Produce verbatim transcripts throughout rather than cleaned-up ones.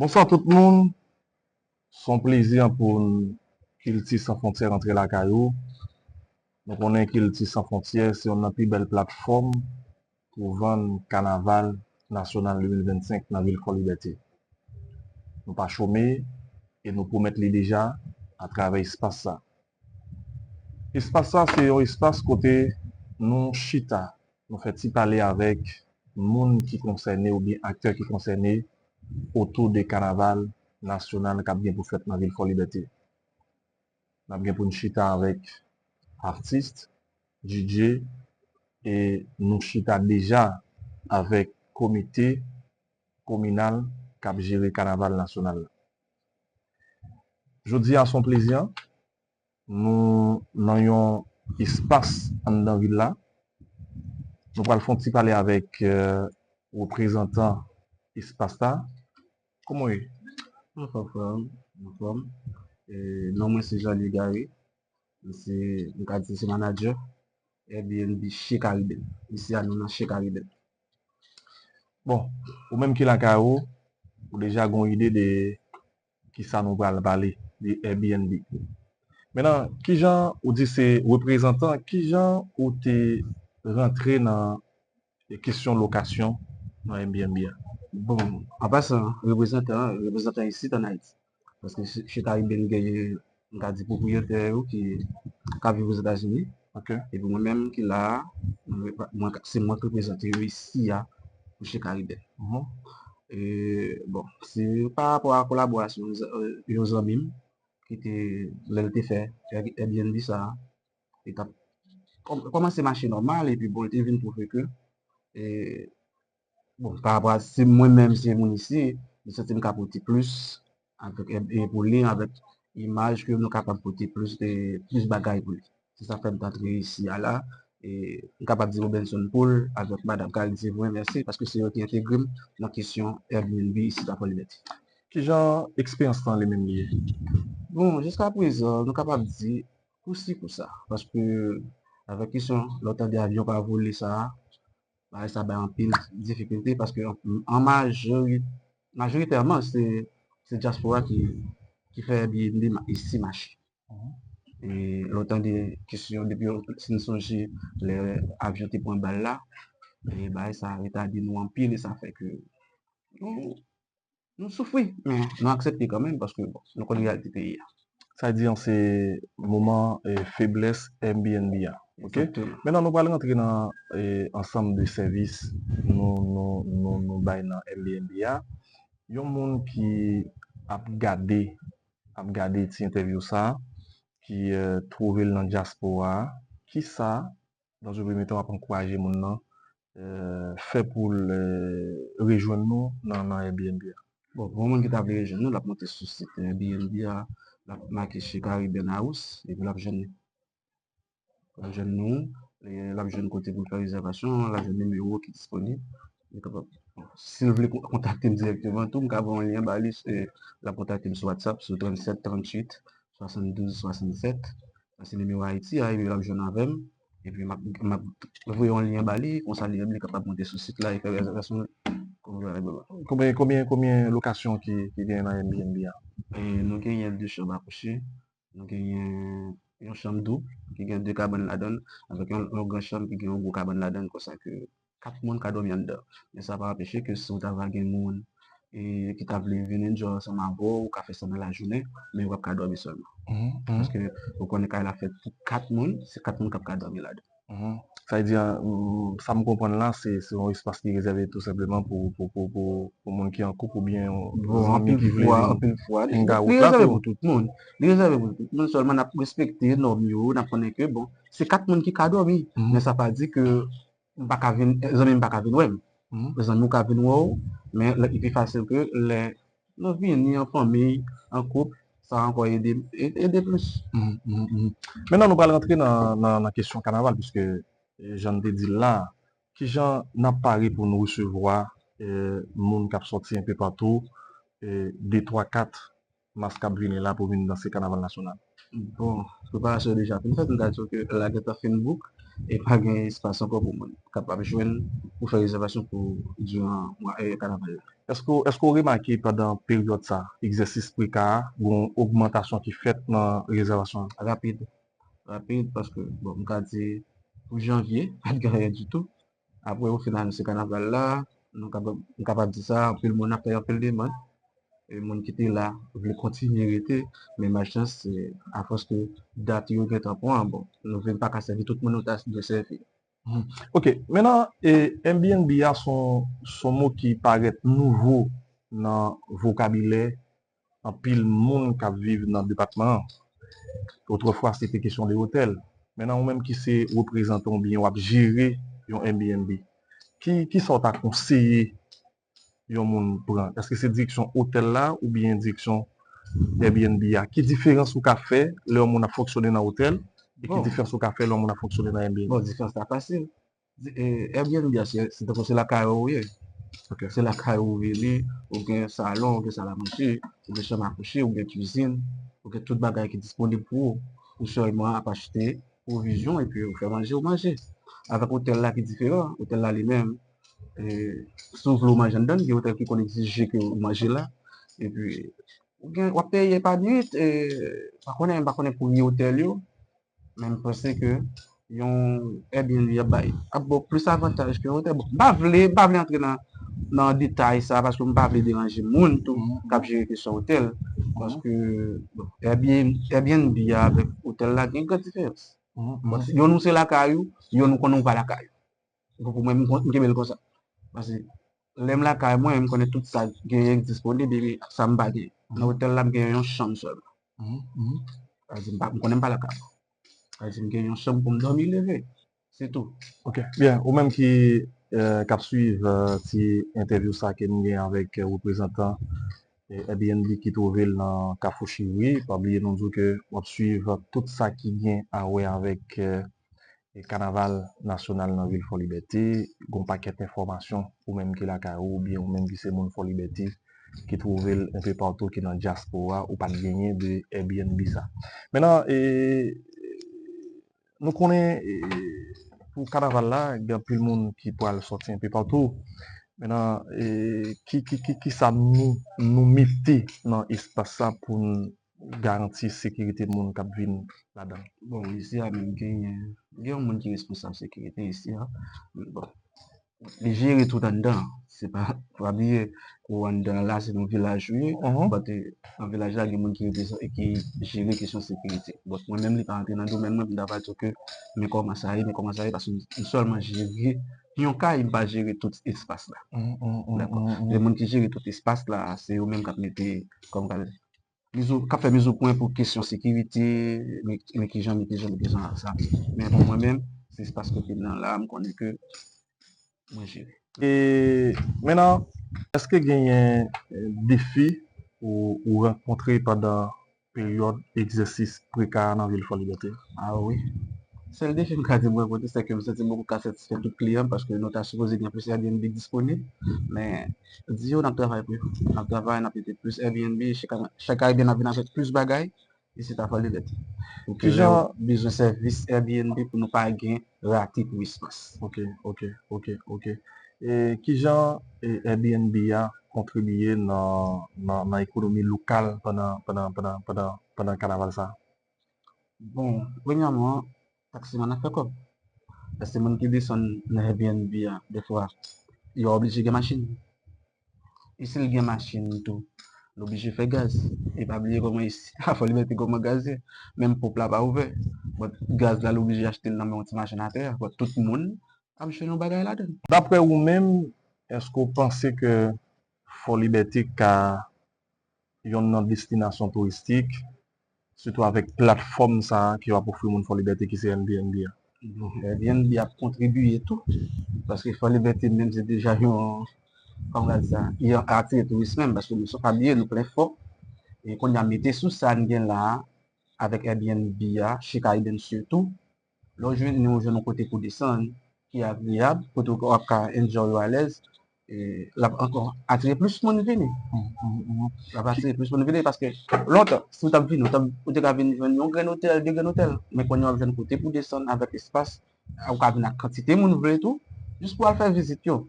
Bonswa tout moun. Se yon plezi pou n Kilti San Fwontyè rantre lakay ou. Nou konnen Kilti San Fwontyè se youn nan pi bèl platfòm pou vann kanaval nasyonal de mil vennsenk nan vil Fò Libète. Nou pa chome e nou pwomèt li deja atravè espas sa. Espas sa se yon espas kote nou chita, nou fè ti pale avèk moun ki konsène oubyen aktè ki konsène otou de kanaval nasyonal k ap gen pou fèt nan vil Fò Libète. N ap gen pou n chita avèk atis, D J, e nou chita deja avèk komite kominal k ap jere kanaval nasyonal la. Jodi a se yon plezi, nou nan yon espas anndan vil la. Nou pral fè yon ti pale avèk, eh, reprezantan espas la. Kòman w ye? Anfòm, frè m. Anfòm. Eh, non mwen se Jean Louis Garry. Mwen se, m ka di se manadjè Airbnb Chez Caribbean. Isi a nou nan Chez Caribbean. Bon, ou menm ki lakay ou, ou deja gen yon ide de kisa nou pral pale de Airbnb. Mentnan, kijan ou di se reprezantan, kijan ou te rantre nan kesyon lokasyon nan Airbnb a? Bon, an pasan, reprezantan, reprezantan isit an Ayiti. Paske Chez Caribbean genyen, m ka di, pwopriyetè yo ki ka viv Ozetazini. Ok. Epi mwen menm ki la a, mwen, mwen, se mwen k reprezante yo isi a pou Chez Caribbean. Mhm. E, bon, se pa rapò a kolaborasyon yon zan- yon zanmi m ki te, lè l te fè Airbnb sa a, li t ap kòm- kòmanse mache nòmal, epi bon, li te vin twouve ke, e, bon, pa rapò a si mwen menm se moun isi, m santi m ka pote plis avèk, e, e pou li, avèk imaj ke nou kapab pote plis de, plis bagay pou li. Se sa fè m t antre isi a la, e m kapab di Robenson Paul avèk madanm Carine Séverin, mèsi, paske se yo ki entegre m nan kesyon Airbnb isit a Fò Libète. Kijan eksperyans lan li menm li ye? Bon, jiska prezan, nou kapab di kousi kousa, paske avèk kesyon lè w tande avyon pa vole sa a, bagay sa bay anpil difikilte, paske an, an majori-, majoritèman se, se dyaspora ki, ki fè Airbnb ma- isi mache. Mhm. E lè w tande kesyon, depi yo, si n sonje lè avyon te pran bal la, e bagay sa retade nou anpil, e sa fè ke nou, nou soufri, men nou aksepte kanmenm, paske, bon, nou konn reyalite peyi a. Sa di an se moman, eh, feblès Airbnb a. Ok? Egzakteman. Mentnan, nou pral rantre nan, eh, ansanm de sèvis nou, nou, nou, nou bay nan Airbnb a. Yon moun ki ap gade, ap gade ti entèvyou sa, ki, eh, twouve l nan dyaspora a, kisa, dans un premier temps, w ap ankouraje moun nan, eh, fè pou l, eh, rejwenn nou nan, nan Airbnb a? Bon, pou yon moun ki ta vle rejwenn nou, l ap monte sou sit Airbnb a, l ap make Chez Caribbean House, epi l ap jwenn nou. L ap jwenn nou, e l ap jwenn kote pou l fè rezèvasyon, l ap jwenn nimewo ki disponib. Li kapab, bon, si l vle kon- kontakte m dirèkteman tou, m ka voye yon lyen ba li, e l ap kontakte m sou WhatsApp, sou trannsèt tranntuit swasanndouz swasannsèt. Sa se nimewo Ayiti a, epi l ap jwenn avè m. Epi m ap, m ap voye yon lyen ba li, konsa li menm li kapab monte sou sit la e fè rezèvasyon l. Konbyen, konbyen, konbyen lokasyon ki, ki genyen nan Airbnb a? E nou genyen de chanm a kouche, nou genyen yon chanm doub ki gen de kabann ladan l, avèk yon, yon gran chanm ki gen yon gwo kabann ladan l, konsa ke kat moun ka dòmi anndan. Men sa pa anpeche ke si w ta va gen moun, e, ki ta vle vin enjoy ansanm avè w, ou ka fè sa nan lajounen, men w ap ka dòmi sèlman. Mhm, mhm. Paske ou konnen kay la fèt pou kat moun, se kat moun k ap ka dòmi ladan. Mhm. Sa vle di, mm, sa m konprann la, se, se yon espas ki rezève tou senpleman pou, pou, pou, pou, pou moun ki an koup oubyen yon zanmi ki vle vin hangout la tou. Bon, anpil fwa, anpil fwa, li rezève pou tout moun. Li rezève pou tout moun, sèlman n ap respekte nòm yo, n ap konnen ke, bon, se kat moun ki ka dòmi. Mhm. Men sa pa di ke m pa ka vin, zanmi m pa ka vin wè m. Mhm. Zanmi w ka vin wè w, men lè, li pi fasil ke lè nou vini an fanmi, an koup, sa ankò ede, e- ede plis. Mhm, mhm, mhm. Mentnan, nou pral rantre nan, nan, nan kesyon kanaval, piske, eh, jan n te di l la, kijan n ap pare pou nou resevwa, eh, moun k ap sòti enpe patou, eh, de, twa, kat mas k ap vini la pou vin danse kanaval nasyonal? Bon, preparasyon yo deja fin fèt, m ta di w ke la gentan fin bouk. e pa gen espas ankò pou moun kapab jwenn pou fè rezèvasyon pou diran mwa, e, kanaval la. Èske, èske w remake pandan peryòd sa, egzèsis preka a, gon ogmantasyon ki fèt nan rezèvasyon an? Rapid. Rapid, paske, bon, m ka di, pou janvye, pa t gen anyen ditou. Apre, ou fin anonse kanaval la, nou kapab, m kapab di sa, anpil moun ap fè anpil demann. E moun ki te la vle kontinye rete, men malchans, se afòs ke dat yo gentan pran, bon, nou vin pa ka sèvi tout moun nou ta dwe sèvi. Hmm. Ok, mentnan, e, Airbnb a se yon, se yon mo ki parèt nouvo nan vokabilè anpil moun k ap viv nan depatman an. Otrefwa, se te kesyon de otèl. Mentnan, ou menm ki se reprezantan oubyen w ap jere yon Airbnb, ki, ki sa w ta konseye yon moun pran? Èske se direksyon otèl la oubyen direksyon Airbnb a? Ki diferans ou ka fè lè yon moun ap fonksyone nan otèl e ki Bon. diferans ou ka fè lè yon moun ap fonksyone nan Airbnb? Bon, diferans la fasil. Di- e, Airbnb a, se se tankou se lakay ou ye. Ok. Se lakay ou vini, ou gen salon, ou gen sal a manje, ou gen chanm a kouche, ou gen kwizin, ou gen tout bagay ki disponib pou ou. Ou sèlman ap achte pwovizyon epi ou fè manje, ou manje. Avèk otèl la ki diferan, otèl la li menm, e, si w vle w manje anndan, gen otèl ki konn egzije ke w manje la. Epi, ou gen, w ap peye pa nwit, e, pa konnen, m pa konnen pri otèl yo, men m panse ke yon Airbnb ap bay, ap ba w plis avantaj ke otèl. Bon, m pa vle, m pa vle antre nan, nan detay sa, paske m pa vle deranje moun tou k ap jere kesyon otèl. Paske, bon, Airbnb, Airbnb a avèk otèl la gen gran diferans. Bon, yonn ou se lakay ou, yonn ou konnen ou pa lakay ou. Pou mwen, m kon- m kenbe l konsa. Paske lè m lakay mwen, m konnen tout sa genyen ki disponib, epi sa m pa genyen. Nan otèl la, m genyen yon chanm sèlman. Sa vle di, m pa- m konnen m pa lakay mwen. Sa vle di, m gen yon chanm pou m dòmi leve. Se tou. Ok, byen. Ou menm ki, eh, k ap swiv, eh, ti entèvyou sa ke m gen avèk, eh, reprezantan, eh, Airbnb ki twouve l nan Kafou Chiri, pa bliye nou di w ke w ap swiv tout sa ki gen a wè avèk, eh, e kanaval nasyonal nan vil Fòlibète, gon pakèt enfòmasyon ou menm ki lakay ou, oubyen ou menm ki se moun Fòlibète, ki twouve l enpe patou, ki nan dyaspora, ou pa t genyen de Airbnb sa. Mentnan, e, nou konnen, e, pou kanaval la, gen anpil moun ki pral sòti enpe patou. Mentnan, e, ki, ki, ki, ki sa nou, nou mete nan espas sa pou n garanti sekirite moun k ap vin ladan l? Bon, isi a menm genyen, gen yon moun ki responsab sekirite isi a. Bon, li jere tout anndan. Se pa, pa bliye, ou anndan la, se nan vilaj ou ye. But, eh, nan vilaj la, gen moun ki reprezan- ki jere kesyon sekirite. But, mwen menm, li pa rantre nan domèn mwen, pou m ta pral di w ke men kòman sa ye, men kòman sa ye, paske m sèlman jere yon kay, m pa jere tout espas la. Dakò. Gen moun ki jere tout espas la, se yo menm k ap mete, kòm ka di, mizo, k ap fè mizopwen pou kesyon sekirite, men, men kijan, men kijan, men kijan sa. Men pou mwen menm, se espas kote m nan la, m konnen ke mwen jere. E mentnan, èske genyen, eh, defi ou, ou rankontre pandan peryòd egzèsis preka a nan vil Fòlibète? A wi. Sèl defi m ka di m rankontre, se ke m santi m poko ka satisfè tout kliyan m, paske nou ta sipoze gen plis Airbnb disponib. Men, di yo n ap travay pou yo. N ap travay, n ap mete plis Airbnb, chak, chak Karibyen ap vin avèk plis bagay, isit a Fòlibète. Pou ke lè yo bezwen sèvis Airbnb pou nou pa gen rate pou espas. Ok, ok, ok, ok. E kijan, e, Airbnb a kontribiye nan, nan, nan ekonomi lokal pandan, pandan, pandan, pandan, pandan kanaval sa? Bon, premyèman, taksiman ap fè kòb. Paske moun ki desann nan Airbnb a, defwa, yo oblije gen machin. E si l gen machin tou, l oblije fè gaz. E pa bliye kòman isi a Fòlibète kòman gaz ye. Menm ponp la pa ouvè. But gaz la, l oblije achte l nan men yon ti machann atè a. But tout moun ap jwenn yon bagay ladan l. Daprè ou menm, èske w panse ke Fòlibète ka yonn nan destinasyon touristik, sitou avèk platfòm sa a ke w ap ofri moun Fòlibète ki se Airbnb a? Bon, Airbnb ap kontribiye tou, paske Fòlibète menm se deja yon, kòman di sa, yon atire touris menm, paske nou pa bliye, nou plen fò. E kounye a mete sou sa n gen la a, avèk Airbnb a, She Caribbean sitou, lè w jwenn, ou jwenn yon kote pou desann, ki agreyab, kote w ap ka enjoy ou alèz, e l ap ankò atire plis moun vini. L ap atire plis moun vini paske lontan, si w t ap vini, ou t ap, ou te ka vin jwenn yon grenn otèl, de grenn otèl. Men kounye a w ap jwenn kote pou desann avèk espas, Ou ka vin ak kantite moun ou vle tou, jis pou al fè vizit yo.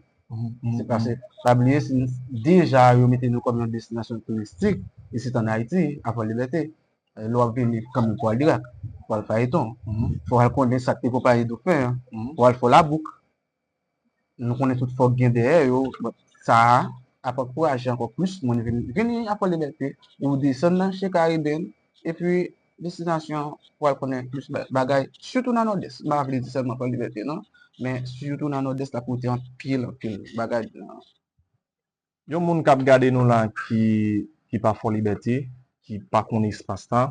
Se paske, pa bliye, si n- deja yo mete nou kòm yon destinasyon touristik isit ann Ayiti, a Fò Libète. Lè w ap vini kanmenm pou al Dirak, pou al Fayeton, pou al konnen sa k te konpayi Dofen an, pou al Fò Labouk. Nou konnen tout fò k gen dèyè yo. Bon, sa a ap ankouraje ankò plis moun vin, vini a Fò Libète, ou desann nan Che Caribbean, epi destinasyon pou al konnen plis ba- bagay, sitou nan Nòdès. M pa vle di sèlman Fò Libète, non, men sitou nan Nòdès, l ap pote anpil, anpil bagay nan Yon moun k ap gade nou la ki, ki pa Fò Libète, ki pa konn espas la,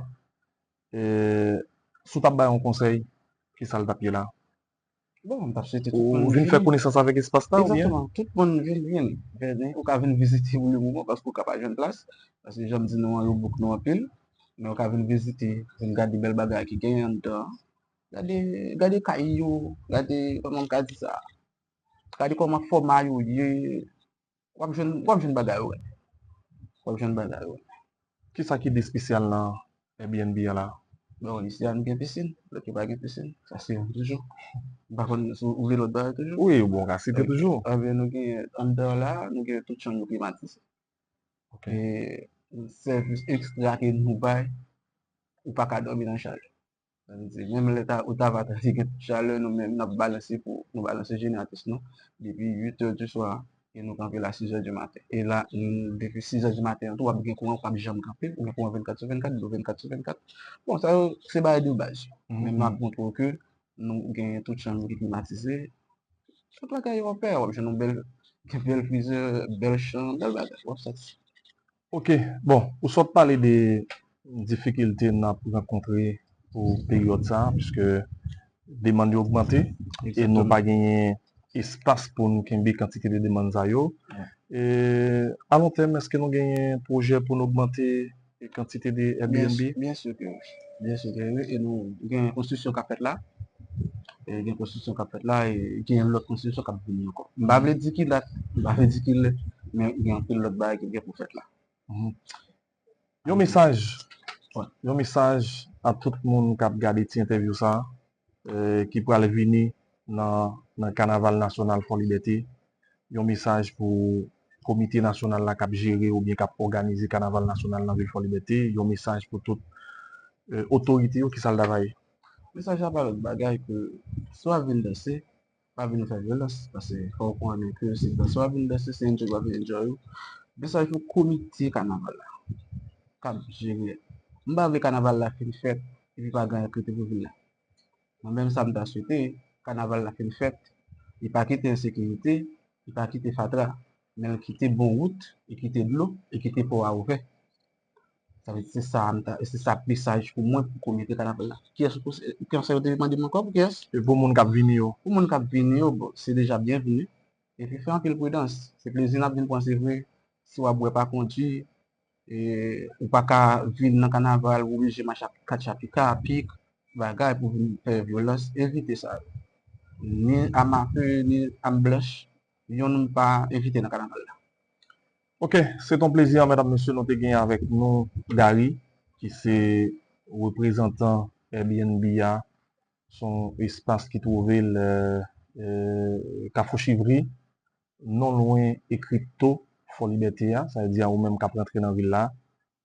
e, si w t ap bay yon konsèy, ki sa l t ap ye la? Bon, m t ap swete tout moun vin. Ou vin fè konesans avèk espas la, oubyen? Egzakteman, tout moun vin, vin. Vini, ou ka vin vizite pou le moman, paske ou ka pa jwenn plas. Paske jan m di nou an, yo book nou anpil. Men ou ka vin vizite, vin gade bèl bagay ki genyen anndan. Gade, gade kay yo, gade, kòman m ka di sa? Gade kòman fòma yo ye. W ap jwenn, w ap jwenn bagay ou renmen. W ap jwenn bagay ou renmen. Kisa ki de espesyal nan Airbnb an la? Bon, isi a nou gen pisin, lòt yo pa gen pisin. Sa se youn toujou. M pa konn si w vle lòt bagay toujou. Wi, bon, w ka site toujou. Anben, nou gen anndan la, nou gen tout chanm yo klimatize. Ok. E sèvis ekstra ke nou bay, ou pa ka dòmi nan chalè. Sa vle di, menm lè ta, ou ta va tande gen chalè, nou menm n ap balanse pou nou balanse jeneratris nou depi uit è di swa e nou kanpe la sis è di maten. E la, nou, depi sis è di maten an tou, w ap gen kouran, ou p ap janm kanpe, ou gen kouran vennkat sou vennkat, dlo vennkat sou vennkat. Bon, sa yo, se bagay de baz yo. Men m ap montre w ke nou gen tout chanm ki klimatize, tout bagay yo an pè, w ap jwenn yon bèl, bèl frizè, bèl chanm, bèl bagay, w ap satisfè. Ok, bon, ou sot pale de difikilte n ap rankontre pou peryòd sa a, piske demann yo ogmante e nou pa genyen espas pou n kenbe kantite de demann sa yo. E, alontèm, èske nou genyen pwojè pou n ogmante kantite de Airbnb? Byen si ke wi. Byen si ke wi. E nou gen konstriksyon k ap fèt la. E gen konstriksyon k ap fèt la, e gen lòt konstriksyon k ap vini ankò. M pa vle di ki dat, m pa vle di ki lè, men gen anpil lòt bagay ki gen pou fèt la. Yon mesaj, yon mesaj a tout moun k ap gade ti entèvyou sa a, eh, ki pral vini nan, nan Kanaval Nasyonal Fò Libète. Yon mesaj pou Komite Nasyonal la k ap jere oubyen k ap òganize Kanaval Nasyonal nan vil Fò Libète. Yon mesaj pou tout, eh, otorite yo, ki sa l ta va ye? Mesaj la pa lòt bagay ke si w ap vin danse, pa vin fè vyolans, paske fò w konnen ke se dans w ap vin danse, se enjoy w ap vin enjoy ou. Mesaj pou komite kanaval la k ap jere. M pa vle kanaval la fin fèt epi pa gen anyen k rete pou vil la. Mwen menm sa m ta swete, kanaval la fin fèt, li pa kite ensekirite, li pa kite fatra, men l kite bon wout, li kite dlo, li kite pò a ouvè. Sa vle di se sa m ta, se sa mesaj pou mwen pou komite kanaval la. Kiyès ou, konsèy ou te mande m ankò pou kiyès? E pou moun k ap vini yo? Pou moun k ap vini yo, bon, se deja byenvini. Epi fè anpil pridans. Se plezi n ap vin pran, se vre. Si w ap bwè, pa kondwi. E, ou pa ka vin nan kanaval, ou oblije mache ak katch a pika, pik, bagay pou vin fè vyolans. Evite sa yo. Ni am afe, ni am blanch, yonn m pa envite nan kanaval la. Ok, se t on plezi, medam, mesye, nou te gen avèk nou Gary, ki se reprezantan Airbnb a. Se yon espas ki twouve l, eh, eh, Kafou Chivri, non lwen e Kripto, Fò Libète a. Sa vle di a, ou menm k ap rantre nan vil la,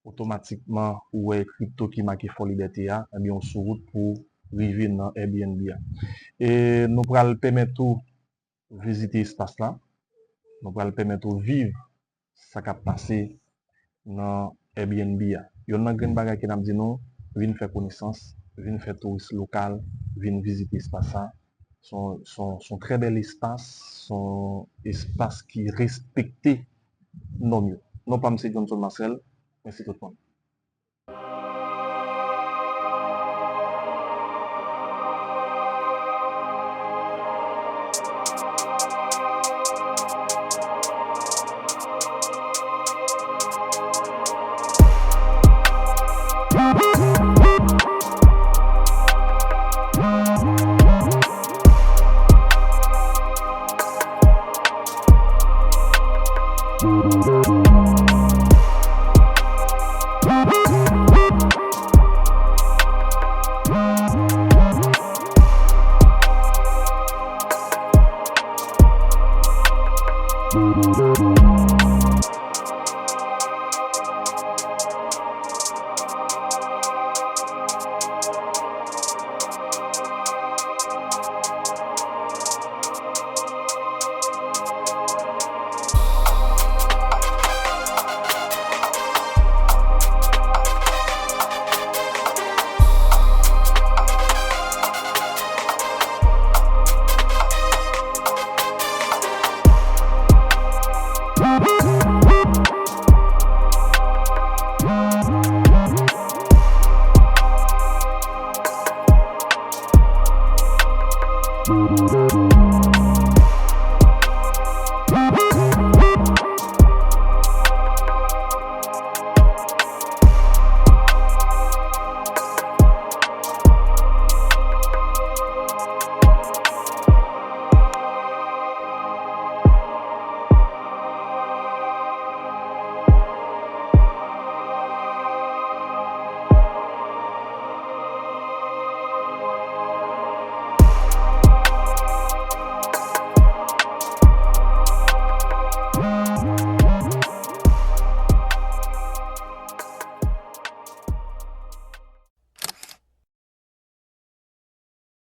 otomatikman ou wè Kripto ki make Fò Libète a, ebyen ou sou wout pou rive nan Airbnb a. E nou pral pèmèt ou vizite espas la. Nou pral pèmèt ou viv sa k ap pase nan Airbnb a. Yonn nan grenn bagay ke n ap di nou, vin fè konesans, vin fè touris lokal, vin vizite espas sa. Se yon, se yon, se yon trè bèl espas, se yon espas ki respekte nòm yo. Non pa m se Johnson Marcel, mèsi tout moun.